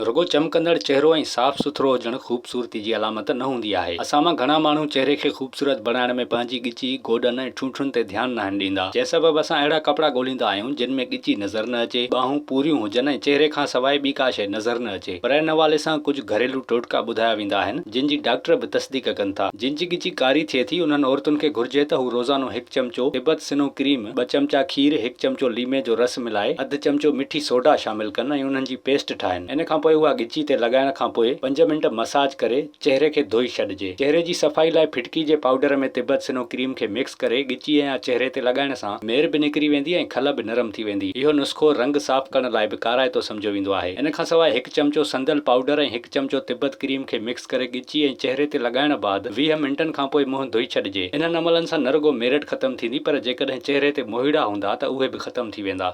رڳو چمڪندڙ چهرو ۽ صاف سٿرو هجڻ خوبصورتي جي علامت نه هوندي آهي. اسان مان گهڻا ماڻهو چهري کي خوبصورت بڻائڻ ۾ پنهنجي ڳچي، گوڏن ۽ ٺونٺن تي ڌيان ناهن ڏيندا. جنهن سبب اسان اهڙا ڪپڙا ڳوليندا آهيون جن ۾ ڳچي نظر نه اچي، ٻانهون پوريون هجن ۽ چهري کان سواء ٻي ڪا شيء نظر نه اچي. پر ان حوالي سان ڪجهه گهريلو ٽوٽڪا ٻڌايا ويندا آهن جن جي ڊاڪٽر به تصديق ڪن ٿا. جن جي ڳچي ڪاري ٿئي ٿي انهن عورتن کي گهرجي ته هو روزانو هڪ چمچو تبت سنهو ڪريم، ٻه چمچا کير، هڪ چمچو ليمي جو رس ملائي اڌ چمچو مٺي سوڊا شامل ڪن ۽ انهن جي پيسٽ ٺاهن. ان کان پوء اها ڳچي تي لڳائڻ کان پوء پنج منٽ مساج ڪري چهري کي ڌوئي ڇڏجي. چهري جي صفائي لاء ڦٽڪي جي پائوڊر ۾ تبت سنهو ڪريم کي مڪس ڪري ڳچي ۽ چهري تي لڳائڻ سان مير به نڪري ويندي ۽ کل به نرم ٿي ويندي. اهو نسخو رنگ صاف ڪرڻ لاء به ڪارائتو سمجهيو ويندو آهي. ان کان سواء هڪ چمچو صندل پائوڊر ۽ هڪ چمچو تبت ڪريم کي مڪس ڪري ڳچي ۽ چهري تي لڳائڻ بعد 20 منٽن کان پوء منهن ڌوئي ڇڏجي. انهن عملن سان نه رڳو ميرٽ ختم ٿيندي پر جيڪڏهن چهري تي موهيڙا هوندا ته اهي به ختم ٿي ويندا.